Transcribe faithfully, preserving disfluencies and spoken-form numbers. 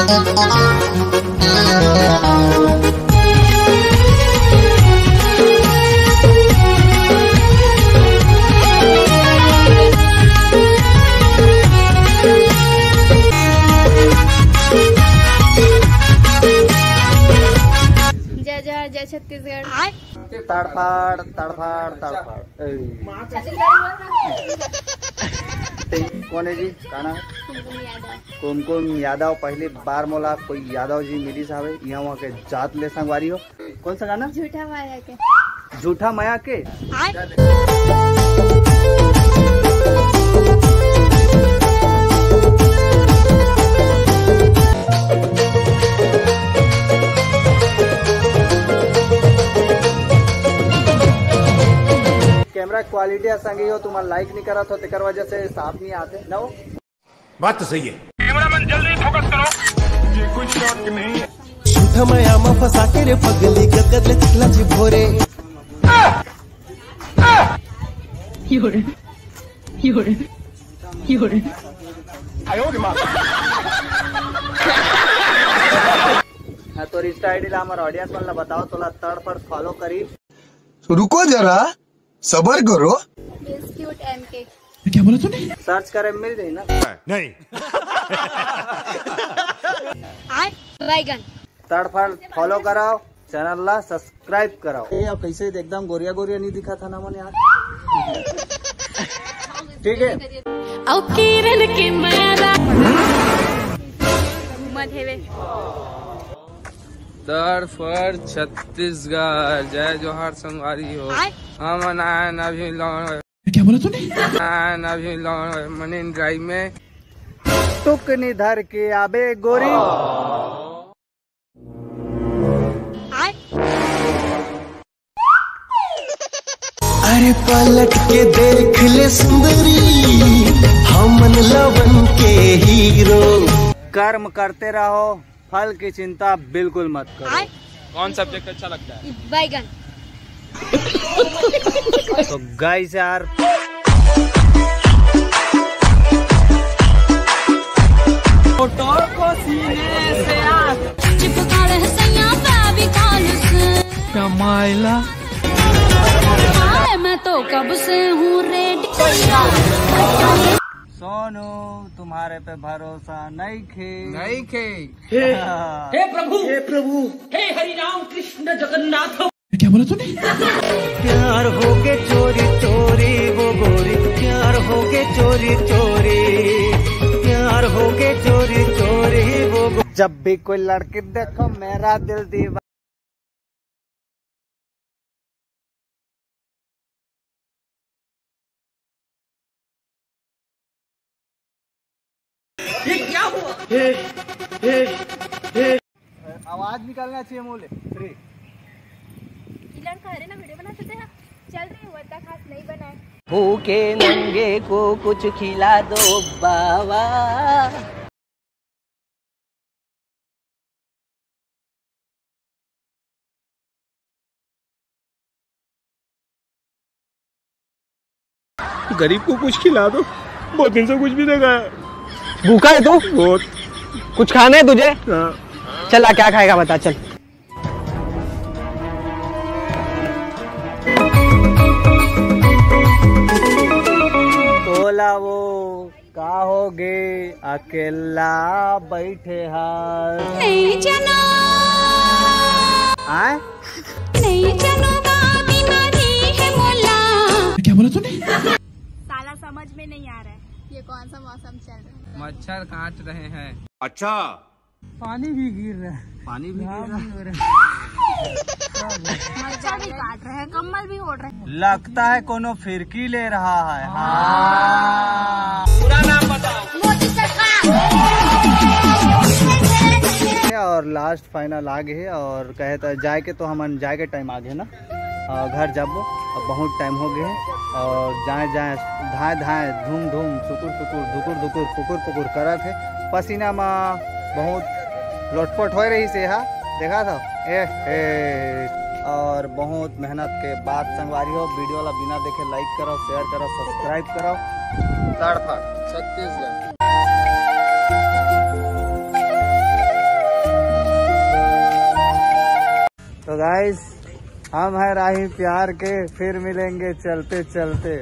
जय जोहार, जय छत्तीसगढ़। तड़फड़, तड़फड़, तड़फड़। ए। छत्तीसगढ़ी बोल रहा है। ते कौन है जी? का नाम है? कुमकुम यादव। कुमकुम यादव पहली बार मोला कोई यादव जी मिलिस हावे, इहाँ वहाँ के जात ले संगवारी हो। कौन सा गाना? झूठा माया के। झूठा माया के? आय। कैमरा क्वालिटी संगी हो, तुम्हारा लाइक नहीं करा तो तेकर वजह से साफ नहीं आते ना वो। बात तो सही है। कैमरामैन जल्दी फोकस करो। ये कोई शॉट नहीं है। झूठा माया मा फंसा के रे पगली, गगत ले चिखलाची भोरे। हाँ, तोर Insta ID ला हमर audience मन ला बताओ, तोला तड़फड़ follow करी। रुको जरा, सबर करो। Miss Cute M K। क्या बोला तूने? Search करे मिल जाई ना। नहीं। आय बैगन। तड़फड़ follow कराओ, channel ला subscribe कराओ। ए, अब कैसे एकदम गोरिया गोरिया नहीं दिखा था ना मन यार। ठीक है। अउ किरण के माया ला। घूमत हेवे। तड़फड़ छत्तीसगढ़, जय जोहार संगवारी हो। आय। हमन आयन अभी लौंग, क्या बोला तूने? आयन अभी लौंग मरीन ड्राइव में। टुकनी धर के आबे गोरी। आय। अरे पलट के देख ले सुंदरी, हमन लवन के हीरो। कर्म करते रहो, फल की चिंता बिल्कुल मत करो। आय। कौन सब्जेक्ट अच्छा लगता है? बैगन। तो गाइस यार, फोटो को सीने से यार। चिपकाल है सैया फेविकॉल से। कमाइला। हाय, मैं तो कब से हूँ रेडी। सोनू, तुम्हारे पे भरोसा नहीं खे। नहीं खे। हे, हे प्रभु, हे प्रभु, हे हरि राम कृष्ण जगन्नाथ। क्या बोला तूने? प्यार हो के चोरी चोरी वो गोरी, प्यार हो के चोरी चोरी, प्यार हो के चोरी चोरी वो गो- जब भी कोई लड़की देखो मेरा दिल दीवाना। ये क्या हुआ? हे, हे, हे। आवाज निकालना चाहिए मुंह ले। Three। ये लड़का हरे ना वीडियो बनाते थे, चल रही हुआ इतना खास नहीं बनाए। भूखे नंगे को कुछ खिला दो बाबा। गरीब को कुछ खिला दो, बहुत दिन से कुछ भी नहीं खाया। भूखा है तू? बहुत। कुछ खाना है तुझे? हाँ। चल, आ, क्या खाएगा बता, चल। तोला वो का होगे अकेला बैठे हस? नहीं जानो। आय? नहीं जानो, का बीमारी है मोला। क्या बोला तूने? साला समझ में नहीं आ रहा है, ये कौन सा मौसम चल रहा है? मच्छर काट रहे हैं। अच्छा। पानी भी गिर रहा है। पानी भी गिर रहा है। मच्छर भी काट रहे हैं, कंबल भी ओढ़ रहे हैं। लगता है कोनो फिरकी ले रहा है। हाँ। पूरा नाम बताओ। मोदी सरकार। और लास्ट फाइनल आ गए और कहे तो जाए के, तो हमन जाए के टाइम आ गए ना। अ, घर जाबो, अब बहुत टाइम हो गए है। और जाए जाए धाए धाए धूम धूम सुकुर सुकुर धुकुर धुकुर फुकुर फुकुर करत है। पसीना में बहुत लोटपोट हो रही से हा, देखा था। ए, ए, और बहुत मेहनत के बाद संगवारी हो, वीडियो ला बिना देखे लाइक करो, शेयर करो, सब्सक्राइब करो। तड़फड़ छत्तीसगढ़। गाइस, हम हैं राही प्यार के, फिर मिलेंगे चलते चलते।